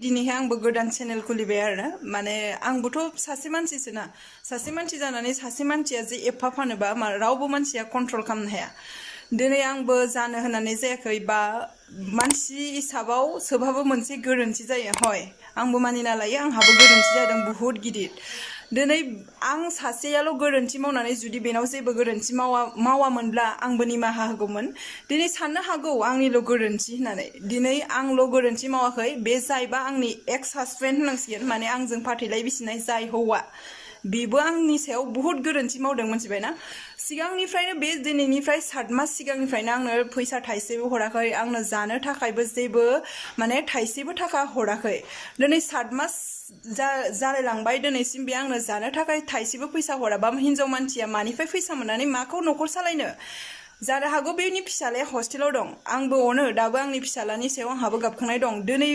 दिनैहाय आंबो गोदान चेनेल खुलिबाय आरोना माने आंबोथ' सासे मानसिसो ना सासे मानसि जानानै सासे मानसिया जे एफा फानोबा रावबो मानसिया कन्ट्रल खालामनो हाया दिनै आंबो जानो होननानै जायाखै बा मानसि हिसाबाव सोबहाबो मोनसे गोरोन्थि जायो हय आंबो मानिना लायो आंहाबो गोरोन्थि जादों बुहुत गिदिर दिनै आं सासेयाल' गोरोन्थि मावनानै जुदि बेनाव जेबो गोरोन्थि मावामोनब्ला आंबो निमाहा होगौमोन दिनै साननो हागौ आंनिल' गोरोन्थि होननानै दिनै आंल' गोरोन्थि मावाखै बे जायबा आंनि एक्स हासबेन्ड होननांसिगोन माने आंजों फाथैलाय बिसिनाय जाय हौवा बेबो आंनि सायाव बुहुत गोरोन्थि मावदों मिथिबायना सिगांनिफ्रायनो बे दिनैनिफ्राय 7 मास सिगांनिफ्रायनो आंनो फैसा थाइसेबो हराखै आंनो जानो थाखायबो जेबो माने थाइसेबो थाखा हराखै दिनै 7 मास जालायलांबाय दिनैसिम बे आंनो जानो थाखाय थाइसेबो फैसा हराबा हिनजाव मानसिया मानिफ्राय फैसा मोननानै माखौ न'खर सालायनो जानो हागौ बेनि फिसालाया हस्टेलाव दं आंबो अनो दाबो आंनि फिसालानि सायाव आंहाबो गाबखांनाय दं दिनै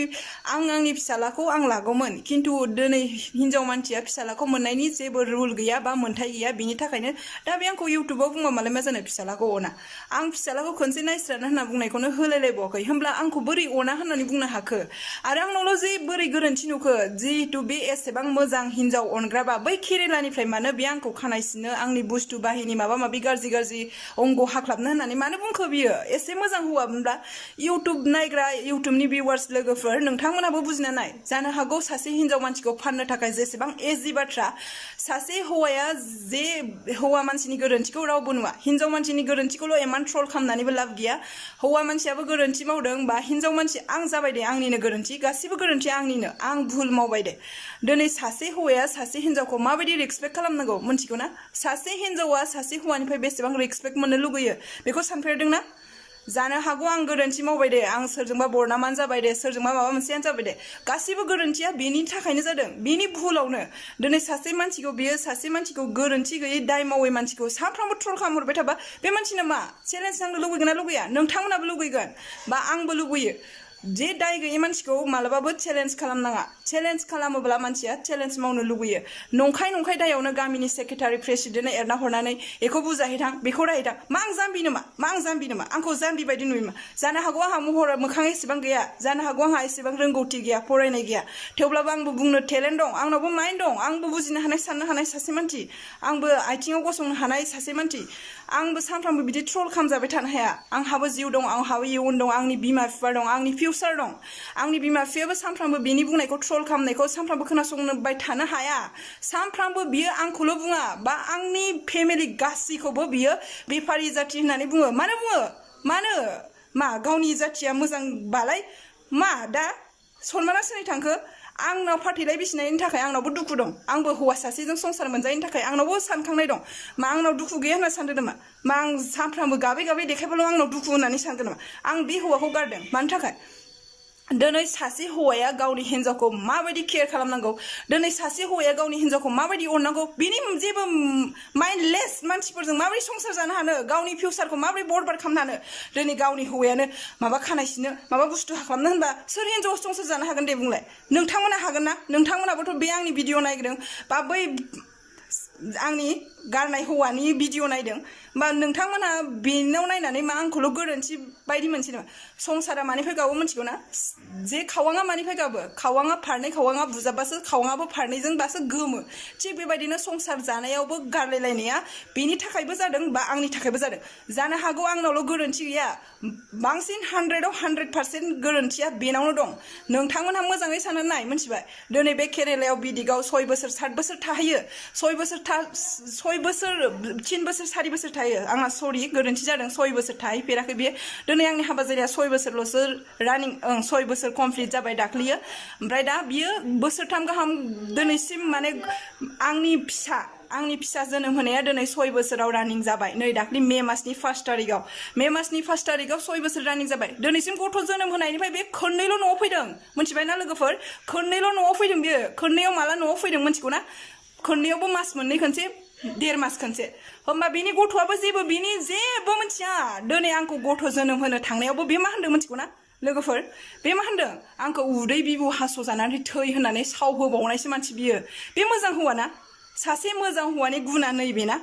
आंनि फिसालाखौ आं लागौमोन खिन्थु दिनै हिनजाव मानसिया फिसालाखौ मोननायनि जेबो रुल गैया बा मोन्थाय गैया बिनि थाखायनो दा बे आंखौ इउटुबाव बुंबा मालाय मा जानो फिसालाखौ अना आं फिसालाखौ खनसे नायस्रानो होनना बुंनायखौनो होलायलायबावाखै होमब्ला आंखौ बोरै अना होननानै बुंनो हाखो आरो आंनावल' जे बोरै गोरोन्थि नुखो जिहेतु बे एसेबां मोजां हिनजाव अनग्राबा बै केरेलानिफ्राय मानो बे आंखौ खानाय सिनो आंनि बुस्थु बाहिनि माबा माबि गाज्रि अंग हाख्लाबनो होननानै मानो बुंखो बियो एसे मोजां हौवामोनब्ला इउटुब नायग्रा इउटुबनि भिउवार्स लोगोफोर नोंथांमोनाबो बुजिना नाय जानो हागौ सासे हिनजाव मानसिखौ फाननो थाखाय जेसेबां इजि बाथ्रा सासे हौवाया जे हौवा मानसिनि गोरोन्थिखौ रावबो नुवा हिनजाव मानसिनि गोरोन्थिखौल' इमान ट्रल खालामनानैबो लाब गैया हौवा मानसियाबो गोरोन्थि मावदों बा हिनजाव मानसि आं जाबाय दे आंनिनो गोरोन्थि गासिबो गोरोन्थिया आंनिनो आं भुल मावबाय दे दिनै सासे हौवाया सासे हिनजावखौ माबायदि रेसपेक्ट खालामनांगौ मिन्थिगौ ना सासे हिनजावा सासे हौवानिफ्राय बेसेबां रेसपेक्ट मोननो लुगैयो बेखौ सानफेरदोंना जानो हागौ आं गोरोन्थि मावबाय दे आं सोरजोंबा बरनामान जाबाय दे सोरजोंबा माबा मोनसेयानो जाबाय दे गासिबो गोरोन्थिया बेनि थाखायनो जादों बेनि भुलावनो दिनै सासे मानसिखौ गोरोन्थि गैयै दाय मावै मानसिखौ सानफ्रामबो ट्रल खालामहरबाय थाबा बे मानसिनो मा चेलेन्ज नांनो लुगैगोन ना लुगैया नोंथांमोनाबो लुगैगोन बा आंबो लुगैयो जे दाय गैयै मानसिखौ मालाबाबो चेलेन्ज खालामनाङा चेलेन्ज खालामोब्ला मानसिया चेलेन्ज मावनो लुगैयो नंखाय दायावनो गामिनि सेक्रेटारि प्रेसिडेन्टनो एरना हरनानै बेखौ बुजाहैथां बेखौ रायहैथां मा आं जाम्बि नामा आंखौ जाम्बि बायदि नुयोमा जानो हागौ आंहा महरा मोखां एसेबां गैया जानो हागौ आंहा एसेबां रोंगौथि गैया फरायनाय गैया थेवब्लाबो आंबो बुंनो टेलेन्ट दं आंनावबो माइन्ड दं आंबो बुजिनो हानाय साननो हानाय सासे मानसि आंबो आथिङाव गसंनो हानाय सासे मानसि आंबो सानफ्रामबो बिदि ट्रल खालामजाबाय थानो हाया आंहाबो जिउ दं आंहाबो इयुन दं आंनि बिमा बिफा दं आंनि फिउचार दं आंनि बिमा बिफायाबो सानफ्रामबो बेनि बुंनायखौ ट्रल खालामनायखौ सानफ्रामबो खोनासंबाय थानो हाया सानफ्रामबो बियो आंखौल' बुङा बा आंनि फेमिलि गासैखौबो बियो बेफारि जाथि होननानै बुङो मानो मा गावनि जाथिया मोजांबालाय मा दा सनमाना सोरनि थांखो आंनाव फाथैलाय बिसिनायनि थाखाय आंनावबो दुखु दं आंबो हौवा सासेजों संसार मोनजायैनि थाखाय आंनावबो सानखांनाय दं मा आंनाव दुखु गैया होनना सानदों नामा मा आं सानफ्रामबो गाबै देखायबाल' आंनाव दुखु होननानै सानदों नामा आं बे हौवाखौ गारदों मानि थाखाय दिनै सासे हौवाया गावनि हिनजावखौ माबायदि केयार खालामनांगौ दिनै सासे हौवाया गावनि हिनजावखौ माबायदि अननांगौ बिनि जेबो माइन्डलेस मानसिफोरजों माबोरै संसार जानो हानो गावनि फिउचारखौ माबोरै बरबाद खालामनो हानो दिनै गावनि हौवायानो माबा खानाय सिनो माबा बुस्थु खालामनो होनबा सोर हिनजाव संसार जानो हागोन दे बुंलाय नोंथांमोना हागोन ना नोंथांमोनाबोथ' बे आंनि भिडिअ नायदों बा बै आंनि गारनाय हौवानि भिडिअ नायदों बा नोंथांमोना बेनाव नायनानै मा आंखौल' गोरोन्थि बायदि मोनसै नामा संसारा मानिफ्राय गावो मिथिगौ ना जे खावाङा मानिफ्राय गाबो खावाङा फारनै खावाङा बुजाबबासो खावाङाबो फारनैजोंबासो गोमो थिग बेबायदिनो संसार जानायावबो गारलायलायनाया बेनि थाखायबो जादों बा आंनि थाखायबो जादों जानो हागौ आंनावल' गोरोन्थि गैया बांसिन 100आव 100% गोरोन्थिया बेनावनो दं नोंथांमोनहा मोजाङै साननानै नाय मिथिबाय दिनै बे केरेलायाव बिदिगाव 6 बोसोर 7 बोसोर थाहैयो 3 बोसोर 4 बोसोर थायो आंहा सरि गोरोन्थि जादों 6 बोसोर थाहैफेराखै बेयो दिनै आंनि हाबा जानाया 6 बोसोरल'सो रानिं 6 बोसोर कमप्लिट जाबाय दाख्लैयो ओमफ्राय दा बियो बोसोरथाम गाहाम दिनैसिम माने आंनि फिसा जोनोम होनाया दिनै 6 बोसोराव रानिं जाबाय नै दाख्लै मे मासनि 1 तारिखआव 6 बोसोर रानिं जाबाय दिनैसिम गथ' जोनोम होनायनिफ्राय बे खननैल' न'आव फैदों मिथिबायना लोगोफोर खननैल' न'आव फैदों बियो खननैयाव माला न'आव फैदों मिथिगौ ना खननैयावबो मास मोननै खनसे 1.5 मास खनसे होमबा बिनि गथ'आबो जेबो मिथिया दिनै आंखौ गथ' जोनोम होनो थांनायावबो बे मा होनदों मिथिगौ ना लोगोफोर बे मा होनदों आंखौ उदै बिबु हास' जानानै थै होननानै सावहोबावनायसो मानसि बियो बे मोजां हौवा ना सासे मोजां हौवानि गुना नैबेना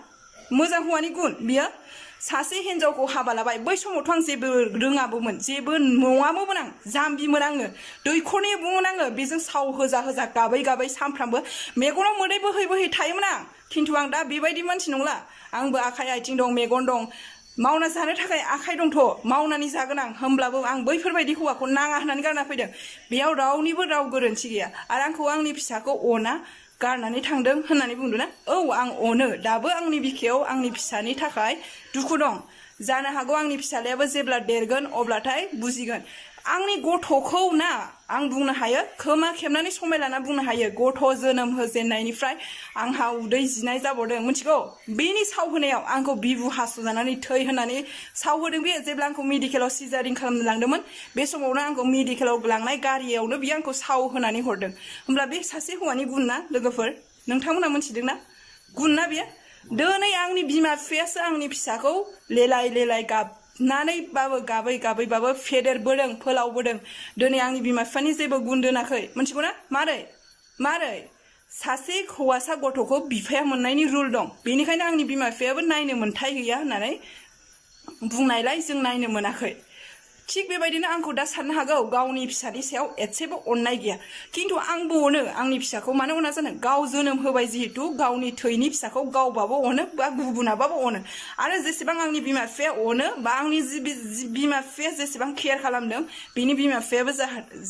मोजां हौवानि गुन बियो सासे हिनजावखौ हाबा लाबाय बै समावथ' आं जेबो रोङाबोमोन जेबो नङाबोमोन आं जाम्बिमोन आङो दैखरनि बुङोमोन आङो बेजों साव होजा होजा गाबै गाबै सानफ्रामबो मेगनाव मोदै बोहै बोहै थायोमोन आं खिन्थु आं दा बेबायदि मानसि नंला आंबो आखाइ आथिं दं मेगन दं मावना जानो थाखाय आखाइ दंथ' मावनानै जागोन आं होमब्लाबो आं बैफोरबायदि हौवाखौ नाङा होननानै गारना फैदों बेयाव रावनिबो राव गोरोन्थि गैया आरो आंखौ आंनि फिसाखौ अना गारनानै थांदों होननानै बुंदों ना औ आं अनो दाबो आंनि बिखायाव आंनि फिसानि थाखाय दुखु दं जानो हागौ आंनि फिसालायाबो जेब्ला देरगोन अब्लाथाय बुजिगोन आंनि गथ'खौ ना आं बुंनो हायो खोमा खेबनानै समाय लाना बुंनो हायो गथ' जोनोम होजेननायनिफ्राय आंहा उदै जिनाय जाबावदों मिथिगौ बेनि सावहोनायाव आंखौ बिबु हासुजानानै थै होनानै सावहोदों बे जेब्ला आंखौ मेडिकेलाव सिजारिं खालामनो लांदोंमोन बे समावनो आंखौ मेडिकेलाव लांनाय गारियावनो बियो आंखौ साव होनानै हरदों होमब्ला बे सासे हौवानि गुन ना लोगोफोर नोंथांमोना मिथिदोंना गुन ना बेयो दिनै आंनि बिमा बिफायासो आंनि फिसाखौ लेलाय लेलाय गाबनानैबाबो गाबै गाबैबाबो फेदेरबोदों फोलावबोदों दिनै आंनि बिमा बिफानि जेबो गुन दोनाखै मिथिगौ ना मारै सासे हौवासा गथ'खौ बिफाया मोननायनि रुल दं बेनिखायनो आंनि बिमा बिफायाबो नायनो मोन्थाय गैया होननानै बुंनायलाय जों नायनो मोनाखै थिग बेबायदिनो आंखौ दा साननो हागौ गावनि फिसानि सायाव एसेबो अननाय गैया खिन्थु आंबो अनो आंनि फिसाखौ मानो अना जानो गाव जोनोम होबाय जिहेतु गावनि थैनि फिसाखौ गावबाबो अनो बा गुबुनाबाबो अनो आरो जेसेबां आंनि बिमा बिफाया अनो बा आंनि बिमा बिफाया जेसेबां केयार खालामदों बिनि बिमा बिफायाबो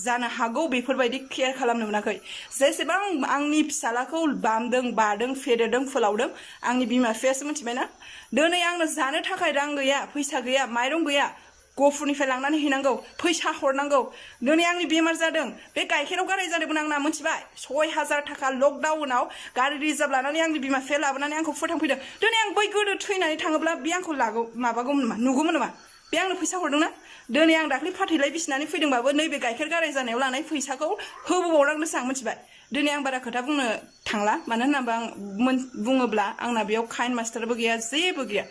जानो हागौ बेफोरबायदि केयार खालामनो मोनाखै जेसेबां आंनि फिसालाखौ बामदों बादों फेदेरदों फोलावदों आंनि बिमा बिफायासो मिथिबायना दिनै आंनो जानो थाखाय रां गैया फैसा गैया माइरं गैया गफुरनिफ्राय लांनानै हैनांगौ फैसा हरनांगौ दिनै आंनि बेमार जादों बे गाइखेराव गाराय जादोंमोन आंना मिथिबाय 6000 थाखा लकडाउनाव गारि रिजार्भ लानानै आंनि बिमा बिफाया लाबोनानै आंखौ फोथांफैदों दिनै आं बै गोदो थैनानै थाङोब्ला बे आंखौ माबागौमोन नामा नुगौमोन नामा बे आंनो फैसा हरदोंना दिनै आं दाख्लै फाथैलाय बिसिनानै फैदोंबाबो नैबे गाइखेर गाराय जानायाव लानाय फैसाखौ होबोबावनांदोंसो आं मिथिबाय दिनै आं बारा खोथा बुंनो थांला मानो होनोबा आं बुङोब्ला आंना बेयाव काइन मास्टारबो गैया जेबो गैया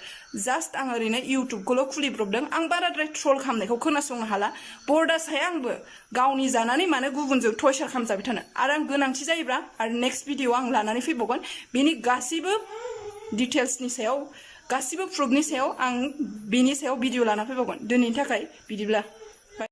जास्ट आं ओरैनो इउटुबखौल' खुलिब्रबदों आं बाराद्राय ट्रल खालामनायखौ खोनासंनो हाला बर्डा साया आंबो गावनि जानानै मानो गुबुनजों टर्चार खालामजाबाय थानो आरो आं गोनांथि जायोब्ला आरो नेक्स्ट भिडिअ आं लानानै फैबावगोन बेनि गासैबो डिटेल्सनि सायाव गासैबो प्रुफनि सायाव आं बेनि सायाव भिडिअ लाना फैबावगोन दिनैनि थाखाय बिदिब्ला